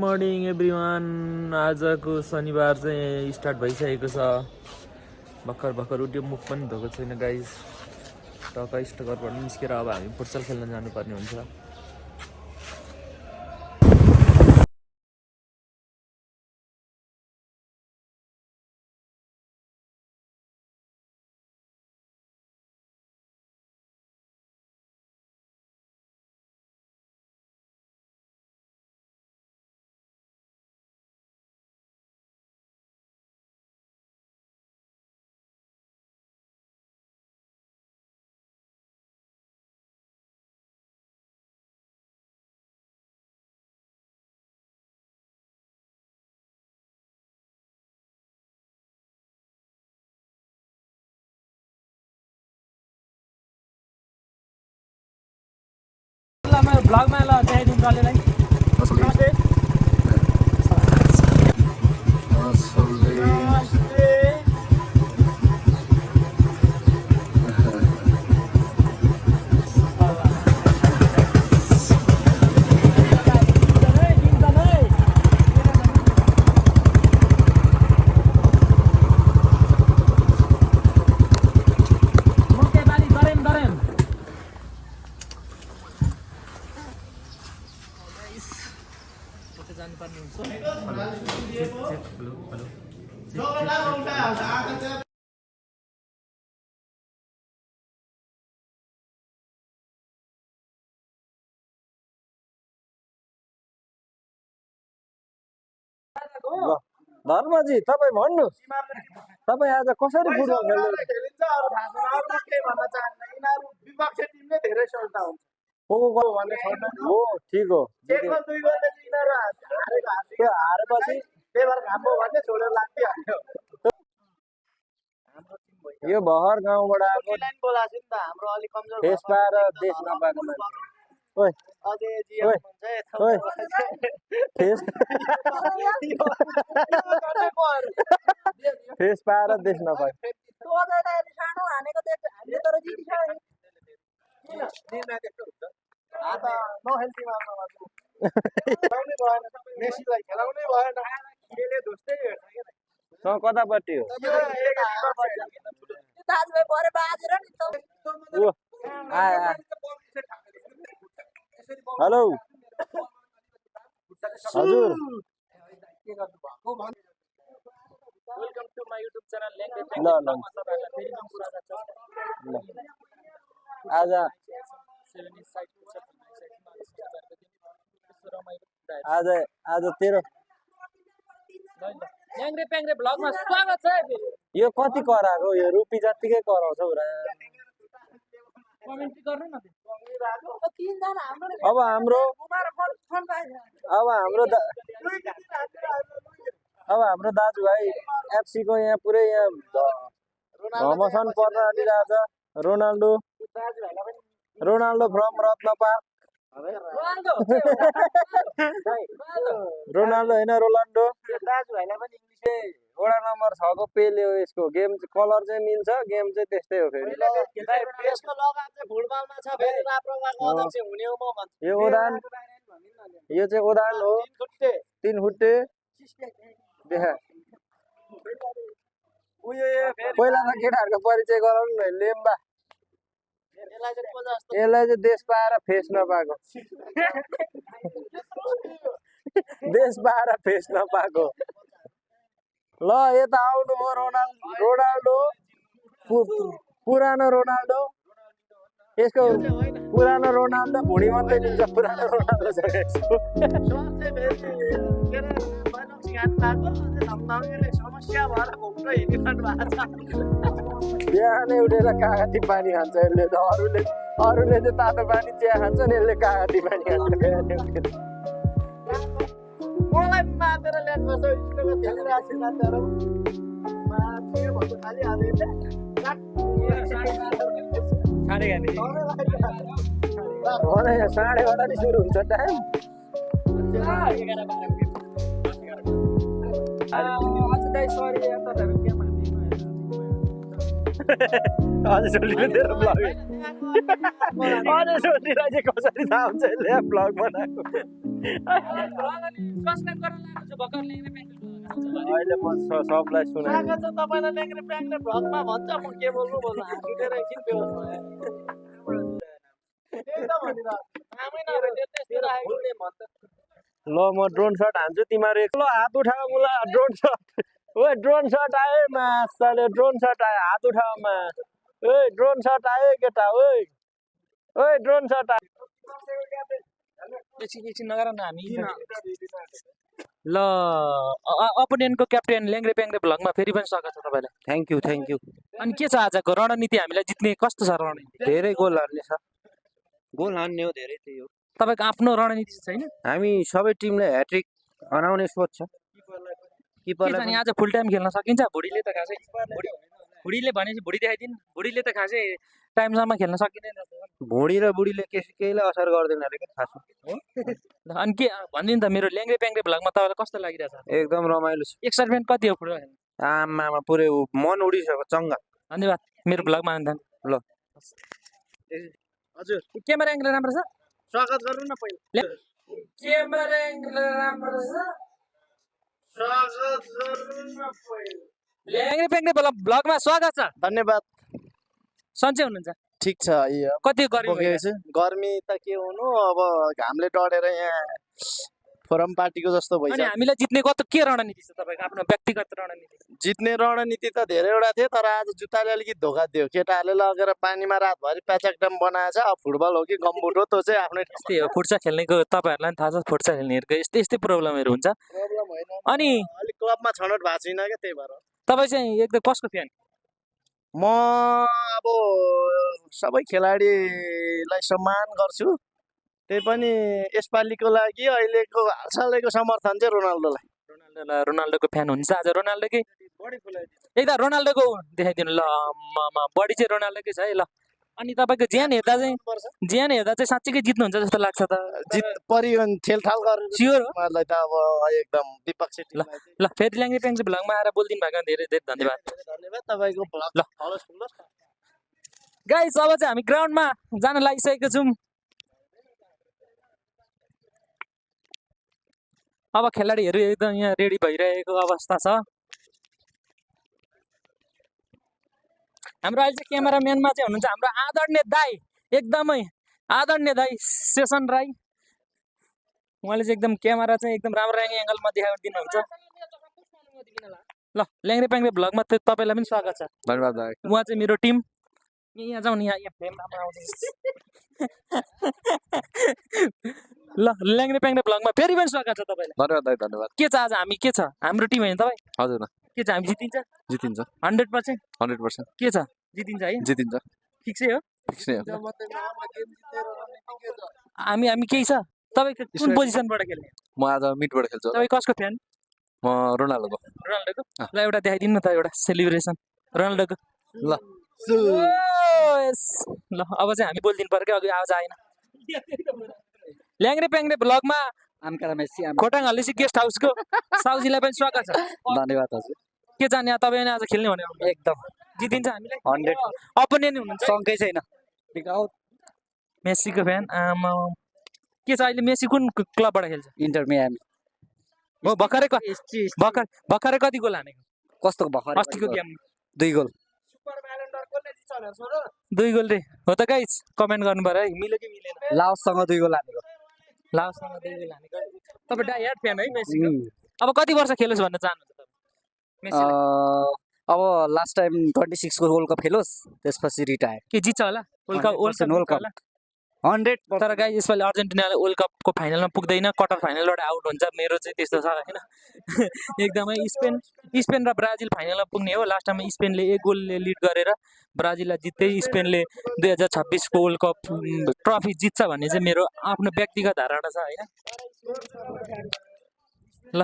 Morning everyone. आजको शनिबार चाहिँ स्टार्ट भइसकेको छ। भर्खर भर्खर उठ्यो, मुख पनि धोएको छैन गाइस। टक्क स्टकरबाट निस्केर अब हामी फुटसल खेल्न जानुपर्ने हुन्छ। ब्लगमा ल देखाइदिउँ डल्लेलाई। धर्मजी तपाईँ भन्नुहोस्, तपाईँ आज कसरी फुटबल खेल्नु? विपक्ष टिमले धेरै सल्टा हुन्छ। हो ठिक हो। त्यो हारेपछि छोडेर लाग्दिहाल्यो। यो भहर गाउँबाट आएको बोलाएको नि त हाम्रो अलिक कमजोर देश पाएर देश नपाएको मान्छे। ओइ फेस पाएर देश नपाएको। कतापट्टि हो? हेलो हजुर, welcome to my YouTube channel language ल आज आज आज तेरो ल्याङ्ग्रे प्याङ्ग्रे भ्लगमा स्वागत छ। यो कति कराएको? यो रुपी जतिकै कराउँछ पुरा। कमेन्ट गर्नु न। अब हाम्रो दाजुभाइ एफसी को यहाँ पुरै यहाँ घमसन पर्न आँटिरहेको छ। Ronaldo from Ratna park. Ronaldo होइन, रोनाल्डो। दाजुभाइलाई पनि इङ्ग्लिसै वडा नम्बर 6 को पेले हो। यसको गेम कलर चाहिँ मिल्छ, गेम चाहिँ त्यस्तै हो। फेरि यसको लगाम चाहिँ फुटबलमा छ, फेरि राप्रगाको अध्यक्ष हुने हो म भन्छु। यो उदान, यो चाहिँ उदान हो। 3 खुट्टे देखा। पहिला त केटाहरूको परिचय गराउनु न। लेम्बा यसलाई चाहिँ देश पाएर फेस नपाएको। देश पाएर फेस नपाएको। ल यता आउनु हो रोनाल्डो, पुरानो रोनाल्डो। यसको पुरानो रोनाल्डो भुँडी मात्रै लिन्छ। पुरानो रोनाल्डो छ यसको। बिहानै उठेर कागती पानी खान्छ यसले त। अरूले चाहिँ तातो पानी चिया खान्छ नि, यसले कागती पानी खान्छ बिहानै उठेर। मलाई मातेर ल्याएको छ स्कुलमा खेलिरहेको छु खालि हालेर साढे 11 सुरु हुन्छ टाइम। अझ सोल्टीले तेरो ब्लग, अझ सोल्टीलाई चाहिँ कसरी थाहा हुन्छ यसले ब्लग बनाएको। ब्लग अनि सब्स्क्राइब गर्न लाग्नु छ भर्खर ल्याङ्ग्रे प्याङ्ग्रे अहिले म सबलाई सुनाइ स्वागत छ तपाईँलाई ल्याङ्ग्रे प्याङ्ग्रे भ्लगमा भन्छ म के बोल्नु हाँस उठेर एकछिन बेहोस भयो एकदम भनेर नामै नभए त्यस्तै राखेको भन्छ ल म ड्रोन सट हान्छु तिमीहरू ल हात उठाऊ मुला ड्रोन सट ओए ड्रोन सट आयो मासले ड्रोन सट आयो हात उठाऊ मा ओए ड्रोन सट आयो केटा ओए ओए ड्रोन सट आयो एकछिन नगर न हामी ल अपोनेन्टको क्याप्टेन ल्याङ्ग्रे प्याङ्ग्रे भ्लगमा फेरि पनि स्वागत छ तपाईँलाई थ्याङ्क यू अनि के छ आजको रणनीति हामीलाई जित्ने कस्तो छ रणनीति धेरै गोल हान्ने छ गोल हान्ने हो धेरै त्यही हो तपाईँको आफ्नो रणनीति छैन हामी सबै टिमलाई ह्याट्रिक हराउने सोच छ के जाने आज फुल टाइम खेल्न सकिन्छ भुडीले त खासै भुडीले भनेपछि भुडी देखाइदिनु भुडीले त खासै टाइमसम्म खेल्न सकिँदैन भुँडी र बुढीले केहीलाई असर गर्दैन अरे क्या खास अनि के भनिदिनु त मेरो ल्याङ्ग्रे प्याङ्ग्रे भ्लगमा तपाईँलाई कस्तो लागिरहेछ एकदम रमाइलो छ एक्साइटमेन्ट कति हो फुटबल खेल्नु आमामा पुरै मन उडिसक्यो चङ्गा धन्यवाद मेरो भ्लगमा आउनु ल हजुर क्यामेरा एङ्गल राम्रो छ स्वागत गर्नु न पहिला क्यामेरा एङ्गल राम्रो छ स्वागत गर्नु न पहिला ल्याङ्ग्रे प्याङ्ग्रे भ्लगमा स्वागत छ धन्यवाद सन्चै हुनुहुन्छ ठिक छ यो कति गर्मी बोकेको छु गर्मी त के हुनु अब घामले डढेर यहाँ फोरम पार्टीको जस्तो अनि भइसक्यो हामीलाई जित्ने कस्तो के रणनीति छ तपाईँको आफ्नो व्यक्तिगत रणनीति जित्ने रणनीति त धेरैवटा थियो तर आज जुत्ताले अलिकति धोका दियो केटाहरूले लगेर पानीमा रातभरि प्याचक ड्याम बनाएछ अब फुटबल हो कि गम्बुट हो त्यो चाहिँ आफ्नै त्यस्तै हो फुट्सा खेल्नेको तपाईँहरूलाई पनि थाहा छ फुट्सा खेल्नेहरूको यस्तै यस्तै प्रब्लमहरू हुन्छ प्रब्लम होइन अनि अलिक क्लबमा छनौट भएको छैन क्या त्यही भएर तपाईँ चाहिँ एकदम कसको फ्यान म अब सबै खेलाडीलाई सम्मान गर्छु त्यही पनि यसपालिको लागि अहिलेको हालसालैको समर्थन चाहिँ रोनाल्डोलाई रोनाल्डोको फ्यान हुन्छ आज रोनाल्डोकै एकदम रोनाल्डोको देखाइदिनु ल बढी चाहिँ रोनाल्डोकै छ है ल अनि तपाईँको ज्यान हेर्दा चाहिँ साँच्चीकै जित्नुहुन्छ जस्तो लाग्छ त जित परियो थेलथाल गरेर स्योर हो मलाई त अब एकदम विपक्षी टिमलाई चाहिँ ल फेरि ल्याङ्ग्रे प्याङ्ग्रे भ्लगमा आएर बोलिदिनु भएको धेरै धेरै धन्यवाद धन्यवाद तपाईँको भ्लग ल। फलोस् फुलोस् न। गाइस अब चाहिँ हामी ग्राउन्डमा जान लागिसकेको छौँ अब खेलाडीहरू एकदम यहाँ रेडी भइरहेको अवस्था छ हाम्रो अहिले चाहिँ क्यामेराम्यानमा चाहिँ हुनुहुन्छ हाम्रो आदरणीय दाई एकदमै आदरणीय दाई सेसन राई उहाँले चाहिँ एकदम क्यामेरा चाहिँ एकदम राम्रो एङ्गलमा देखाइदिनुहुन्छ ल ल्याङ्ग्रे प्याङ्ग्रे भ्लगमा तपाईँलाई पनि स्वागत छ धन्यवाद दाइ उहाँ चाहिँ मेरो टिम यहाँ जाउँ नि यहाँ फ्रेम राम्रो आउँछ ल ल्याङ्ग्रे प्याङ्ग्रे भ्लगमा फेरि पनि स्वागत छ तपाईँलाई धन्यवाद दाइ धन्यवाद के छ आज हामी के छ हाम्रो टिम होइन तपाईँ हजुर के छ हामी जितिन्छ जितिन्छ 100% 100% के छ जितिन्छ है जितिन्छ फिक्सै हो फिक्स नै हो हामी हामी केही छ तपाईँको कुन पोजिसनबाट खेल्ने म आज मिडबाट खेल्छु तपाईँ कसको फ्यान म रोनाल्डोको रोनाल्डोको ल एउटा देखाइदिनु न त एउटा सेलिब्रेसन रोनाल्डोको ल यस ल अब चाहिँ हामी बोलिदिनु पर्यो क्या अघि आवाज आएन ल्याङ्ग्रे प्याङ्ग्रे भ्लगमा आमकारा मेस्सी खोटाङ हल्लेसी गेस्ट हाउसको साउजीलाई पनि स्वागत छ धन्यवाद हजुर के जाने तपाईँ आज खेल्ने भने एकदम जितिन्छ हामीलाई 100 अपोनेन्ट हुनुहुन्छ सङ्कै छैन मेस्सीको फ्यान आमा के छ अहिले मेस्सी कुन क्लबबाट खेल्छ इन्टर मियामी हो भर्खरै कति गोल हानेको कस्तो भर्खर अस्तिको गेम 2 गोल 2 गोल रे हो त गाइस कमेन्ट गर्नु पर्यो है मिल्यो कि मिलेन लाओससँग 2 गोल हानेको लाओससँग 2 गोल हानेको तपाईँ डाइहार्ड फ्यान है मेस्सीको अब कति वर्ष खेलोस् भन्न चाहनुहुन्छ तपाईँ मेस्सीलाई अब लास्ट टाइम 26 को वर्ल्ड कप खेलोस् त्यसपछि रिटायर के जित्छ होला वर्ल्ड कप 100% तर गाइस यसपालि अर्जेन्टिनाले वर्ल्ड कपको फाइनलमा पुग्दैन क्वार्टर फाइनलबाट आउट हुन्छ मेरो चाहिँ त्यस्तो छ होइन एकदमै स्पेन र ब्राजिल फाइनलमा पुग्ने हो लास्ट टाइममा स्पेनले 1 गोलले लिड गरेर ब्राजिललाई जित्दै स्पेनले 2026 को वर्ल्ड कप ट्रफी जित्छ भन्ने चाहिँ मेरो आफ्नो व्यक्तिगत धारणा छ होइन ल